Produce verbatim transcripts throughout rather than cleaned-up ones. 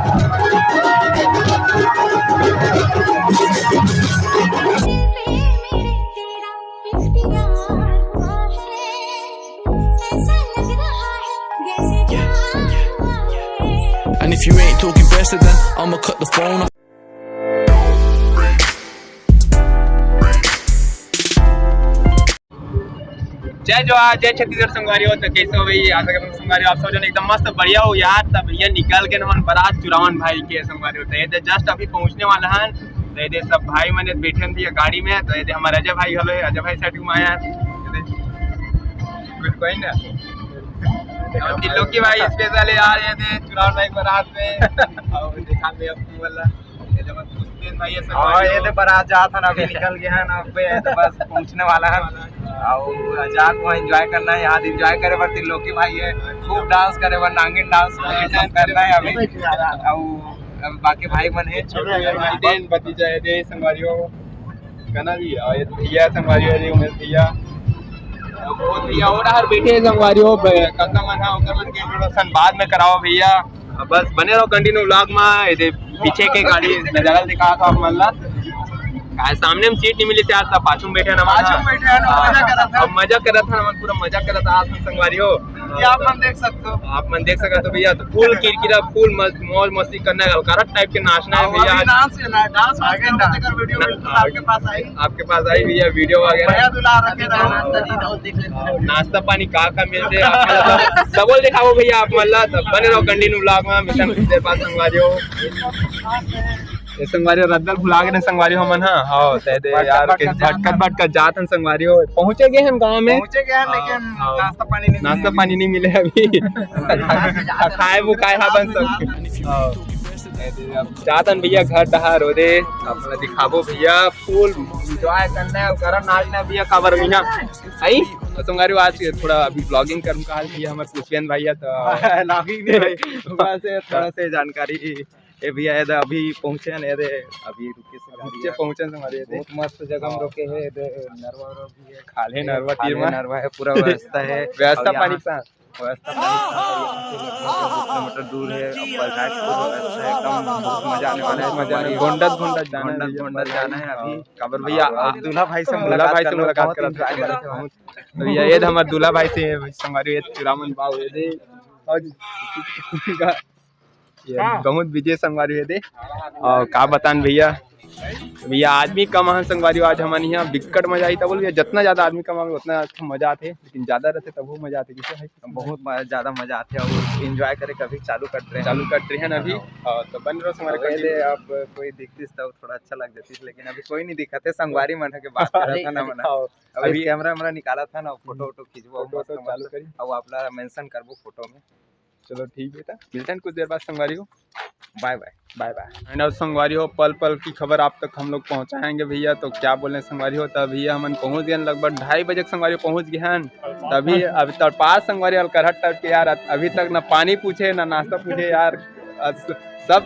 And if you ain't talking Brexit, then I'ma cut the phone off. जय जोहार, जय छत्तीसगढ़ संगवारी हो। तो कैसे हो भाई? आशा करता हूँ संगवारी हो आप सब जन एकदम मस्त बढ़िया हो यार। तब भैया निकल के हमन बारात चुरावन भाई के संगवारी हो। तो ये दे just अभी पहुँचने वाला है। तो ये दे सब भाई मन बैठे हैं भैया गाड़ी में। तो ये दे हमारे अजय भाई, हेलो अजय भाई, साइड में आया है। कुछ कोई ना। और त्रिलोकी भाई स्पेशल है यार, ये दे चुरावन भाई बारात में। और देखा मैं अपनी वाला। ये दे हमारे पुष्पेन भाई है हाँ, संगवारी ये हो। दे बारात जात हन, अभी निकल गए हैं ना, अबे ये तो बस पहुंचने वाला है। और जात वहाँ एंजॉय करना है, यार एंजॉय करे बर त्रिलोकी भाई है, खूब डांस करे बर, नांगिन डांस हाँ, ये सब डांस करना है अभी। और अब बाकी भाई मन है। छोटे भाई देन भतीजा है दे संगवारी हो। गाना भी और ये भैया संगवारी हो जी, उमेश भैया। बहुत भैया हो रहा हर बैठे हैं संगवारी हो, ब-, काका मन है, ओकर मन के इंट्रोडक्शन बाद में कराओ भैया। अब बस बने रहो कंटिन्यू व्लॉग में। ये दे पीछे के गाड़ी नजारा दिखा था आप मन ला। काय सामने में सीट नहीं मिली थी, आज तब पाछू में बैठे ना पाछू में बैठे हैं ना, मजा करत था। अब मजा करत था ना, पूरा मजा करत था आज में संगवारी हो। ये आप मन देख सकते हो। आप मन देख सकते हो भैया, तो फुल किरकिरा, फुल मस्त, मौज मस्ती करना है, अलकारा टाइप के नाचना है हाँ, भैया अभी आज। डांस है ना, डांस वांस आगे करना ना। तेकर वीडियो ना, बिल्कुल आपके पास आई। आपके पास आई भैया, वीडियो वगैरह। भैया दुल्हा रखे रहो। नाश्ता पानी का का मिलते हैं आप मन ला, सब बोल दिखाओ भैया आप मन ला, तब बने रहो कंटिन्यू व्लॉग में, मिलते हैं कुछ देर बाद संगवारी हो। ये संगवारी हो, रद्दल भुला के नहीं संगवारी हो मन, हाँ, हाँ, दे दे भटकत यार, भटकत के जात भटकत हन। भटकत जात हन संगवारी हो, पहुँचे गए हैं गाँव में। पहुँचे गए हैं, हाँ, लेकिन हाँ। नाश्ता पानी नहीं नाश्ता मिले। पानी नहीं मिले अभी। खाए वो खाए हाँ बन सब। हाँ। दे दे, अब जात हन भैया घर डहार हो दे, अपना दिखाबो भैया, फुल एंजॉय करना है, करम नाचना है भैया, काबर भैया। आई तो संगवारी हो आज थोड़ा अभी ब्लॉगिंग करूँ, कहा भैया हमारे पुष्पेन भाई है तो ब्लॉगिंग नहीं भाई, थोड़ा से थोड़ा से जानकारी। ये भैया ये दे अभी पहुंचे हैं, ये दे अभी रुके से गाड़ी पहुंचे है। पहुंचे हैं संगवारी हो दे। बहुत मस्त जगह में हाँ। रुके हैं, ये दे नरवा वरवा भी है। खाले ये नरवा खाले तीर में। नरवा है, पूरा व्यवस्था है। व्यवस्था और पानी यहाँ का। व्यवस्था पानी का, यहाँ से लगभग दो किलोमीटर दूर है, और बरघाट की व्यवस्था है, एकदम बहुत मजा आने वाला है। मजा आने, गोंडस, गोंडस जाना है गोंडस, भैया। गोंडस जाना है अभी। हाँ। काबर भैया, और आप दूल्हा भाई से दूल्हा मुलाकात भाई से कर लो, मुलाकात बहुत करत enjoy हैं। करते हैं। तो भैया, ये हमारे दूल्हा भाई से संगवारी, ये चुरावन बाबू, ये दे। और ये हाँ। बहुत बिजी संगवारी हो दे। और का बतान भैया, भैया आदमी कम हन संगवारी हो, आज हमन यहाँ बिक्कट मजा आई। तब बोल भैया, जितना ज्यादा आदमी कम आवे उतना अच्छा मजा आथे, लेकिन ज्यादा रहते तबो मजा आथे। कैसे है? बहुत म-, ज्यादा मजा आथे और एंजॉय करे कभी चालू करते हैं। चालू करते हैं ना अभी। हाँ। हाँ, तो बन रहो संगवारी और ये continue। दे, अब कोई दिखतीस तो थोड़ा अच्छा लग जातीस, लेकिन अभी कोई नहीं दिखत है, संगवारी मन के बात करत है ना मन। हाँ। अभी अभी कैमरा वैमरा निकाला था ना, फोटो वोटो खींचबो, फोटो मस्त वोटो चालू मस्त। करी। अब आपला मेंशन करबो फोटो में। चलो ठीक बेटा, मिलते हैं कुछ देर बाद संगवारी हो। बाय बाय। बाय बाय। And अब संगवारी हो, पल पल की खबर आप तक हम लोग पहुंचाएंगे भैया। तो क्या बोले संगवारी हो, तब भैया हमन पहुंच गए हैं, लगभग ढाई बजे के संगवारी हो पहुंच गए हैं। तभी अभी तक पास संगवारी अलकरहट टाइप के यार, अभी तक ना पानी पूछे ना नाश्ता पूछे यार। अ, स-, सब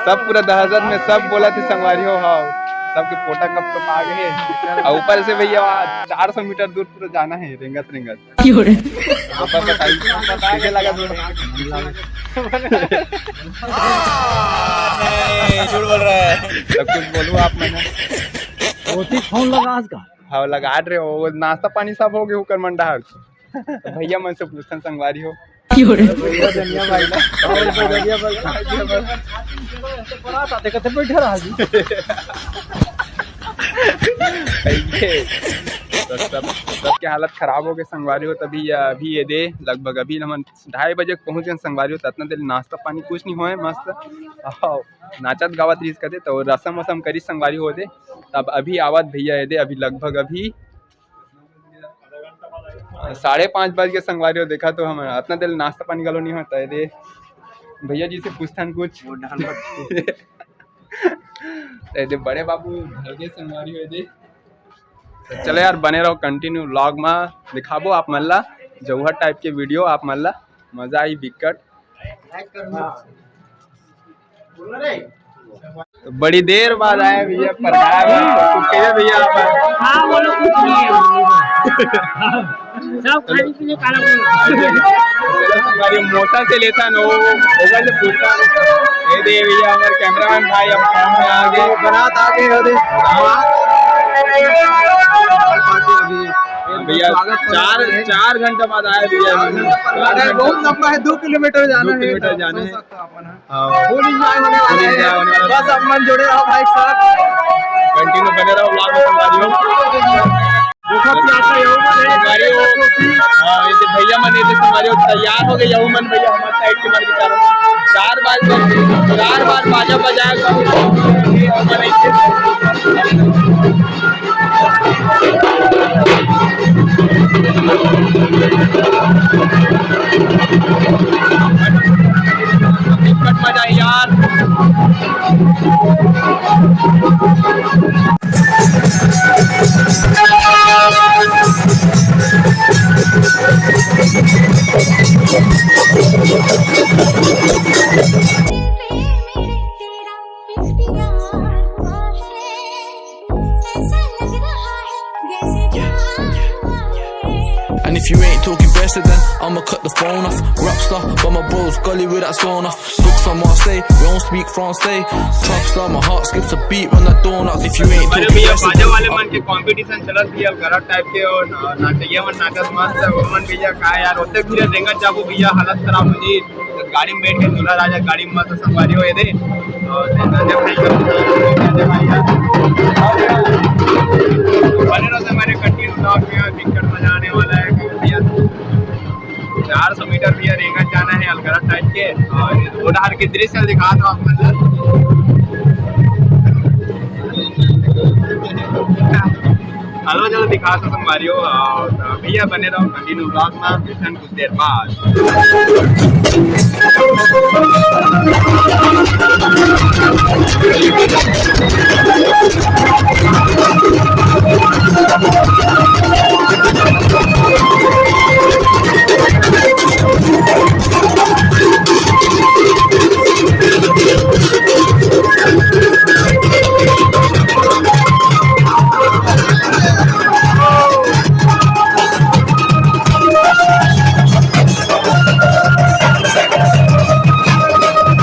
सब पूरा दहशत में सब बोला थे संगवारी हो, हाँ सबके पोटा कब कब आ गए। और ऊपर से भैया चार सौ मीटर दूर पूरा जाना है रेंगत रेंगत। क्यों रे? आप बताइए, कैसे लगा दोनों? नहीं, झूठ बोल रहा है। सब कुछ बोलू आप मैंने। ओती फोन लगा आज का? हाँ, लगा रहे हो, वो नाश्ता पानी सब हो गए, ओकर मन डहार। तो भैया मन से पूछन संगवारी हो। क्यों रे? भैया धनिया भाई। और भैया भाई। बड़ा था, देखते बैठे रहा जी। ये तो सब, सबके हालत खराब हो गए संगवारी हो। तभी ये, अभी ये दे लगभग अभी हमन ढाई बजे पहुंच गए संगवारी हो, तो इतना देर नाश्ता पानी कुछ नहीं होए, मस्त आओ, नाचत गावत रहीस कदे, तो रसम वसम करी संगवारी हो दे। तब अभी आवत भैया ये दे, अभी लगभग अभी साढ़े पाँच बज के संगवारी हो, देखा तो हम इतना देर नाश्ता पानी घलो नहीं होता है दे। भैया जी से पूछथन कुछ। वो डाल मत। ए दे बड़े बाबू ढलगे संगवारी हो दे। तो चले यार, बने रहो कंटिन्यू व्लॉग में, दिखाबो आप मन ला जौहर टाइप के वीडियो, आप मन ला मजा आई बिकट। तो बड़ी देर बाद आए भैया, पर आए भैया, तो कुछ कहिए भैया आप। हाँ, बोलो, कुछ नहीं है। सब खाने पीने काला बोलो। हमारे मोटा से लेता न हो, होगा जब पूछता न। ये दे भैया, हमारे कैमरामैन भाई, हम काम में आ गए। बारात आ गए हो रे। भैया, स्वागत चार, चार घंटा बाद आए भैया। अरे, बहुत लंबा है, दो किलोमीटर जाना है। दो किलोमीटर जाना है। हाँ। Full enjoy होने वाला है। Full enjoy होने वाला है। बस आप मन जुड़े रहो भाई के साथ। Continue बने रहो vlog में, संगवारी हो। देखो, प्यासा यहू मन है। संगवारी हो। हाँ, ये तो भैया मन, ये तो संगवारी हो, तैयार हो गए यहू मन भैया, हमारे side के मन विचारों में। चार बार, चार बार बाजा बजाया, यहू मन ऐसे। मजा यार। And if you ain't talking better, then I'ma cut the phone off. Rockstar, but my bros gully with that stone off. Books on Marseille, we don't speak Francais. Trap star, my heart skips a beat when the dawn knocks. If you ain't अरे talking भैया, better, बाजा वाले मन के competition चलत भी है, गलत टाइप के, और ना-, नाचैया मन नाचत मस्त है, वो मन भैया का यार, होते फिर रेंगत जाबो भैया, हालत खराब हो जी। गाड़ी में बैठ के दूल्हा राजा गाड़ी में मस्त संगवारी हो ये दे। और जय भाई का, जय भाई का। बने रहो हमारे कंटिन्यू ब्लॉग में, यार, दिक्कत मजा आने वाला है भैया। चार सौ मीटर भैया रेंगत जाना है अलगरा टाइप के, और उधर की दृश्य दिखा दो आप मतलब। चलो चलो दिखा दो संगवारी हो, और भैया बने रहो कंटिन्यू ब्लॉग में। कुछ देर बाद।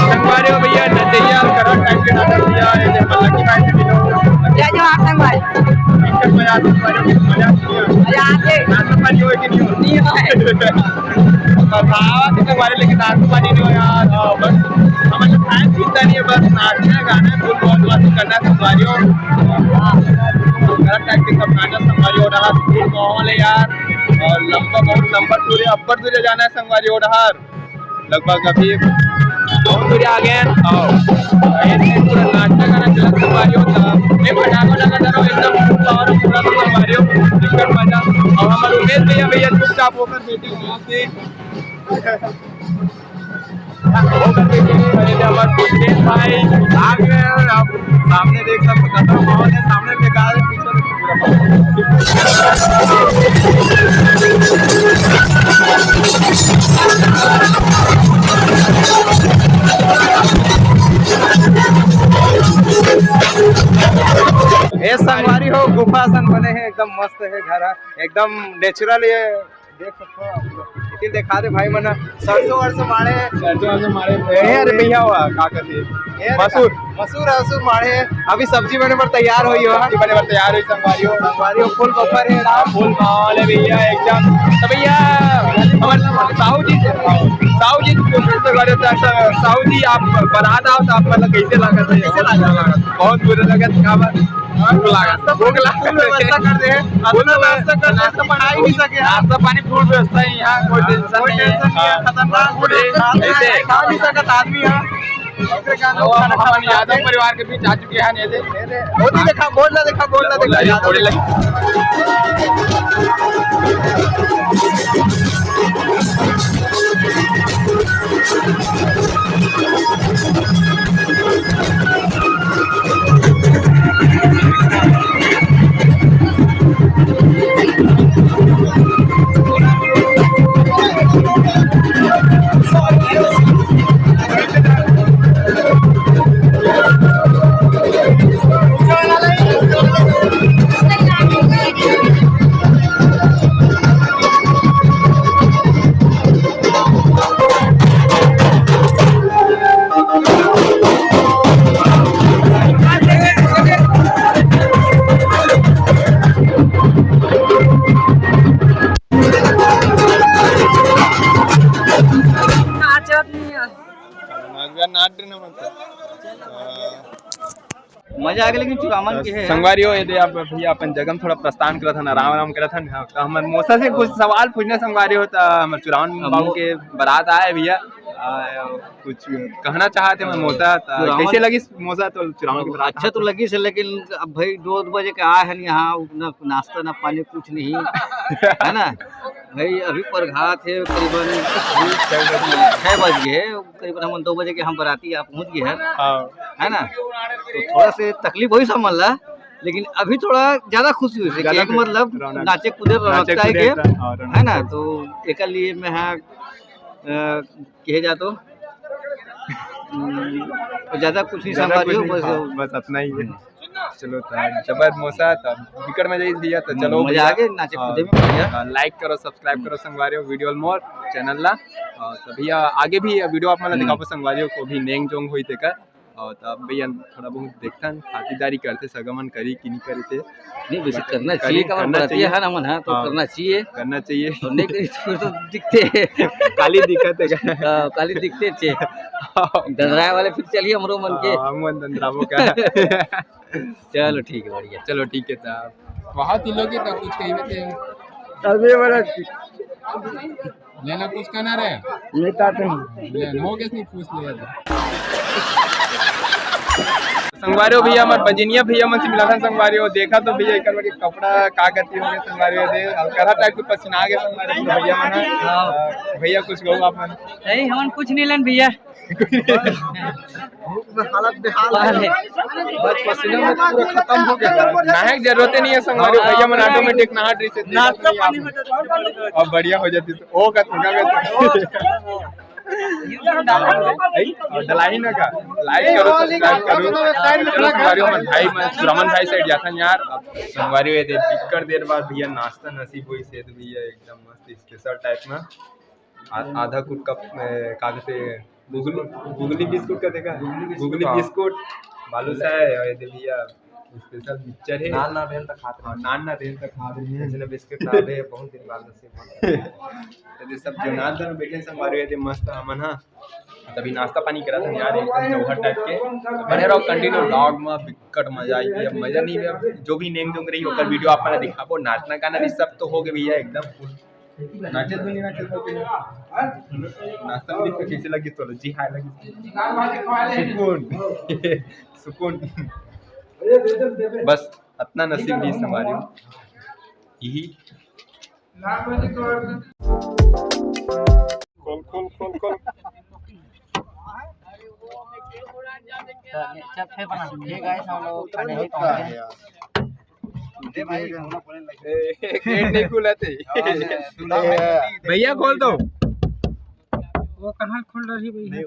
संगवारी हो भैया, नचैया करवा टाइप के नाटक भैया, ये जे पल्लकी भाई से मिलो। जय जोहार संगवारी। एकदम मजा आ रहा है, मजा आ रहा है। मजा आ रहा है। नाश्ता पानी हो कि नहीं हो? नहीं हो है। और खावा तो संगवारी, लेकिन नाश्ता पानी नहीं हो यार। हाँ, बस हमारे खाए पीता नहीं है, बस नाचना गाना है, फुल मौज मस्ती करना है संगवारी हो। करवा टाइप के सब नाचा संगवारी हो रहा, फुल माहौल है यार। और लंबा, बहुत लंबा टूर है, अब्बड़ दूर जाना है संगवारी हो रहा। लगभग अभी बहुत दूर आ गए हैं। और ये पूरा नाचना गाना चलत संगवारी हो, तो ये फटाका लगा डरो एकदम पूरा और पूरा तो संगवारी हो, दिक्कत मजा। और हमारे उमेश भैया, भैया चुपचाप होकर बैठे हुए हैं। होकर बैठे हुए हैं, हमारे उमेश भाई आ गए हैं। आप सामने देख सकते हो, खतरा माहौल है, सामने बेकार है, पीछे ए संगवारी हो, गुफा असन बने हे, एकदम मस्त हे घर ह, एकदम natural। ये देख सकते हो आप लोग, लेकिन दिखा दे भाई मन, सरसों वरसों माड़े। सरसों वरसों माड़े। ए, अरे भैया हुआ, का कहते हैं? ए, मसूर। मसूर, मसूर माड़े। अभी सब्जी बने बर तैयार होई हो। सब्जी बने बर तैयार होई, संगवारी हो। संगवारी हो, full buffer है। हाँ, full माहौल है भैया, एकदम। तो भैया, हमारे साहू जी से, साहू जी से पूछे, संगवारी हो, तो ऐसा, साहू जी, आप बारात आओ तो आप मतलब कैसे लागत है? कैसे लागत? बहुत बुरा लागत, का बात? भूख लागत, भूख लागत। Full व्यवस्था कर दे। Full अपना नाश्ता कर दे, व्यवस्था। तो खाई नहीं सके। नाश्ता पानी full व्यवस्था है यहाँ, कोई tension नहीं है। Tension नहीं है, हाँ। खतरनाक। ऐसे। खा नहीं सकत आदमी है। ओकरे कारण लोग खाना खा यादव परिवार के बीच आ चुके हैं, ये दे। बहुत ही देखा, बोल ना देखा, बोल ना देखा, यादव। मजा आ गया, लेकिन चुरामन के है। संगवारी हो, ये दे आप भैया अपन जगह में थोड़ा प्रस्थान करत हन, आराम आराम करत हन। हाँ, तो हमर मोसा से कुछ सवाल पूछना संगवारी हो, तो हमर चुरामन अब बाबू मो- के बारात आए भैया, आ, कुछ कहना चाहते हैं मोसा, तो चुरामन कैसे लगी मोसा? तो चुरामन की बारात अच्छा तो लगी से, लेकिन अब भाई दो बजे के आए हैं यहाँ, ना नाश्ता ना पानी कुछ नहीं है ना भाई। अभी प्रभात है, करीबन छः बज गए, करीबन हम दो बजे के हम बाराती यहाँ पहुँच गए हैं, हाँ। है ना। तो थोड़ा से तकलीफ वही समझ ला, लेकिन अभी थोड़ा ज्यादा खुशी हुई से ज्यादा कि एक खुशी, मतलब रौनक। नाचे कूदे नाचे रौनकता है कूदे के, एकदम, हाँ, रौनक है ना। है। तो एक लिए मैं हाँ, अ, कहे जा तो हम्म, ज्यादा कुछ नहीं ज्यादा संगवारी कुछ हो, नहीं, बस हाँ, बस इतना ही है। चलो, तो जबर मोसा, तो बिकट मजा आई भैया, तो चलो मजा भैया, आ गया, नाचे कूदे में भैया। हाँ, like करो, subscribe करो संगवारी हो, वीडियो मोर चैनल ला। और तो भैया, आगे भी वीडियो आप मन ला हम्म। दिखाबो संगवारी हो, को भी नेंग जोंग होई तेकर। और तो अब भैया थोड़ा बहुत देखथन, खातिरदारी करथे, सगा मन करी कि नहीं करी थे। नहीं, वैसे करना करी, चाहिए, का करना बराती चाहिए। है ना मन, हाँ, तो हाँ। करना चाहिए। करना चाहिए। तो नहीं करी तो फिर तो दिखते हैं। काली दिखत है का? हाँ, काली दिखते थे। हाँ। दंदराए वाले फिर चलिए हमरो मन के। हाँ, हम मन दंदराबो का। चलो ठीक है, बढ़िया। चलो ठीक है, तब वहाँ तीन लोग के तब कुछ कही थे। अभी बड़ा लेना कुछ कहना रे? लेता तो नहीं। लेना हो गया, नहीं पूछ लिया था। संगवारी हो भैया, हमर बजनिया भैया मन से मिला था संगवारी हो, देखा तो भैया एकर के कपड़ा का गति हो गए संगवारी हो, दे हल्का टाइप के पसीना आ गया संगवारी हो, भैया मन है। हाँ। भैया कुछ कहू आप मन? नहीं, हमन कुछ नहीं लेन भैया। भूख में हालत बेहाल है। बस पसीना में पूरा खत्म हो गया। नहाए के जरूरत ही नहीं है संगवारी हो, भैया मन ऑटोमेटिक नहा रही से। नाश्ता पानी हो जाता। अब बढ़िया हो जाती तो ओ का थोड़ा में तो। और डलाही ना का, like करो, subscribe करो। संगवारी हो, हमर भाई मन, सुरमन भाई side जाथन यार। अब संगवारी हो, ये दे बिक्कट देर बाद भैया नाश्ता नसीब हुई से, तो भैया एकदम मस्त special type में। आ-, आधा कुट का, ए, का कहते, गुगली, गुगली बिस्कुट का देखा? गुगली बिस्कुट, गुगली हाँ। बिस्कुट, बालूशाह है, और ये दे भैया special mixture है। नान ना भेल त खात रहे। हाँ, नान ना भेल त खात रहे। इसने बिस्कुट ना दे, बहुत दिन बाद नसीब हुआ। ये दे सब जो नान धन बैठे संगवारी हो, ये दे मस्त हमन हा। तभी नाश्ता पानी करा था यार, एकदम जौहर type के। बने रहो continue vlog में, बिक्कट मजा आई। अब मजा नहीं है, जो भी नेंग जोंग रही ओकर वीडियो आप मन ला दिखाबो। नाचना गाना भी सब तो हो गए भैया एकदम। नाचे तो नहीं नाचे तो फिर। नाश्ता में तो कैसे लगी तो जी हाय लगी। सुकून। सुकून। बस इतना नसीब भी संगवारी हो। यही। खोल, खोल, खोल, खोल। तो चल, फिर बना। ये guys, हम लोग खाने ही पहुंच गए। ए, गेट नहीं खुला थे। भैया, खोल दो। वो कहाँ खोल रही भैया?